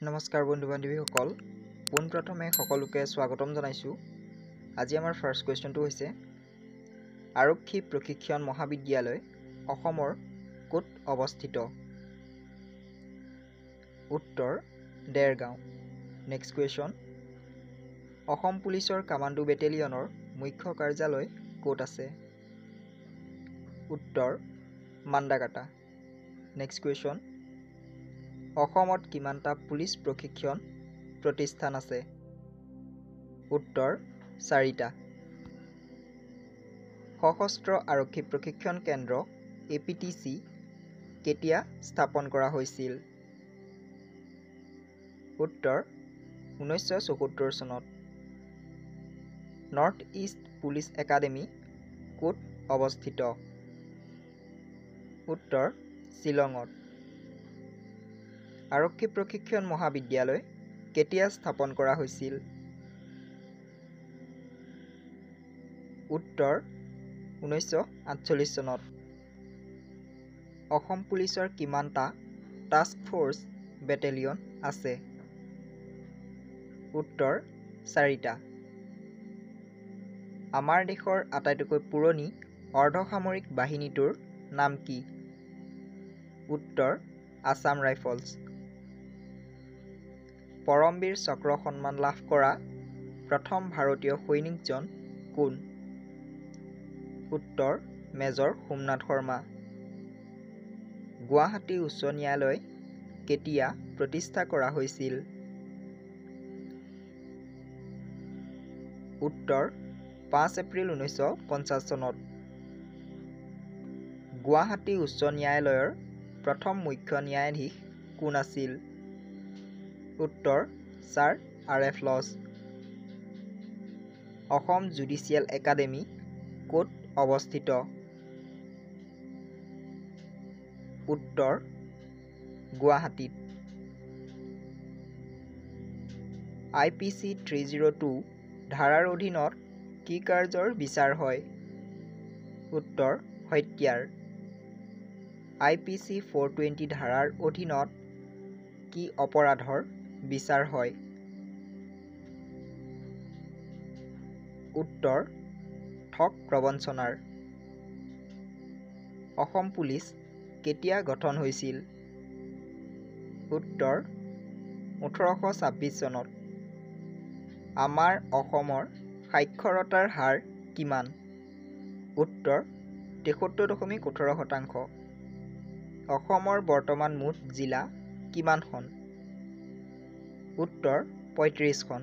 নমস্কাৰ বন্ধু বান্ধৱীসকল, পোনপ্ৰথমে সকলোকে স্বাগতম জনাইছোঁ। আজি আমাৰ ফাৰ্ষ্ট কুৱেশ্যনটো হৈছে, আৰক্ষী প্ৰশিক্ষণ মহাবিদ্যালয় অসমৰ ক'ত অৱস্থিত? উত্তৰ দেৰগাঁও। নেক্সট কুৱেশ্যন, অসম পুলিচৰ কামাণ্ডো বেটেলিয়নৰ মুখ্য কাৰ্যালয় ক'ত আছে? উত্তৰ মান্দাকাটা। নেক্সট কুৱেশ্যন, অসমত কিমানটা পুলিচ প্ৰশিক্ষণ প্ৰতিষ্ঠান আছে? উত্তৰ 4টা। সশস্ত্ৰ আৰক্ষী প্ৰশিক্ষণ কেন্দ্ৰ APTC কেতিয়া স্থাপন কৰা হৈছিল? উত্তৰ 1974 চনত। নৰ্থ ইষ্ট পুলিচ একাডেমী ক'ত অৱস্থিত? উত্তৰ শ্বিলঙত। আৰক্ষী প্ৰশিক্ষণ মহাবিদ্যালয় কেতিয়া স্থাপন কৰা হৈছিল? উত্তৰ 1948 চনত। অসম পুলিচৰ কিমানটা টাস্ক ফ'ৰ্চ বেটেলিয়ন আছে? উত্তৰ 4টা। আমাৰ দেশৰ আটাইতকৈ পুৰণি অৰ্ধসামৰিক বাহিনীটোৰ নাম কি? উত্তৰ আছাম ৰাইফলছ। পৰমবীৰ চক্ৰ সন্মান লাভ কৰা প্ৰথম ভাৰতীয় সৈনিকজন কোন? উত্তৰ মেজৰ সোমনাথ শৰ্মা। গুৱাহাটী উচ্চ ন্যায়ালয় কেতিয়া প্ৰতিষ্ঠা কৰা হৈছিল? উত্তৰ 5 এপ্ৰিল 1950 চনত। গুৱাহাটী উচ্চ ন্যায়ালয়ৰ প্ৰথম মুখ্য ন্যায়াধীশ কোন আছিল? উত্তৰ sir R F Lodge. Assam judicial academy ক'ত অৱস্থিত? উত্তৰ গুৱাহাটীত। IPC 302 ধাৰাৰ অধীনত কি কাৰ্যৰ বিচাৰ হয়? উত্তৰ হত্যাৰ। IPC 420 ধাৰাৰ অধীনত কি অপৰাধৰ বিচাৰ হয়? উত্তৰ ঠগ প্ৰবঞ্চনাৰ। অসম পুলিচ কেতিয়া গঠন হৈছিল? উত্তৰ 1826 চনত। আমাৰ অসমৰ সাক্ষৰতাৰ হাৰ কিমান? উত্তৰ 73.18%। অসমৰ বৰ্তমান মুঠ জিলা কিমানখন? উত্তৰ 35খন।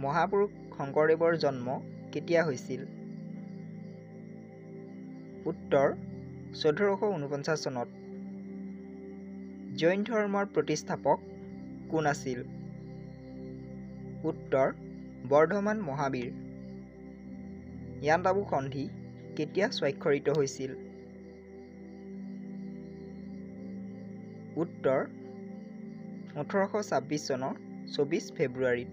মহাপুৰুষ শংকৰদেৱৰ জন্ম কেতিয়া হৈছিল? উত্তৰ 1449 চনত। জৈন ধৰ্মৰ প্ৰতিষ্ঠাপক কোন আছিল? উত্তৰ বৰ্ধমান মহাবীৰ। ইয়াণ্ডাবু সন্ধি কেতিয়া স্বাক্ষৰিত হৈছিল? উত্তৰ 1826 চনৰ 24 ফেব্ৰুৱাৰীত।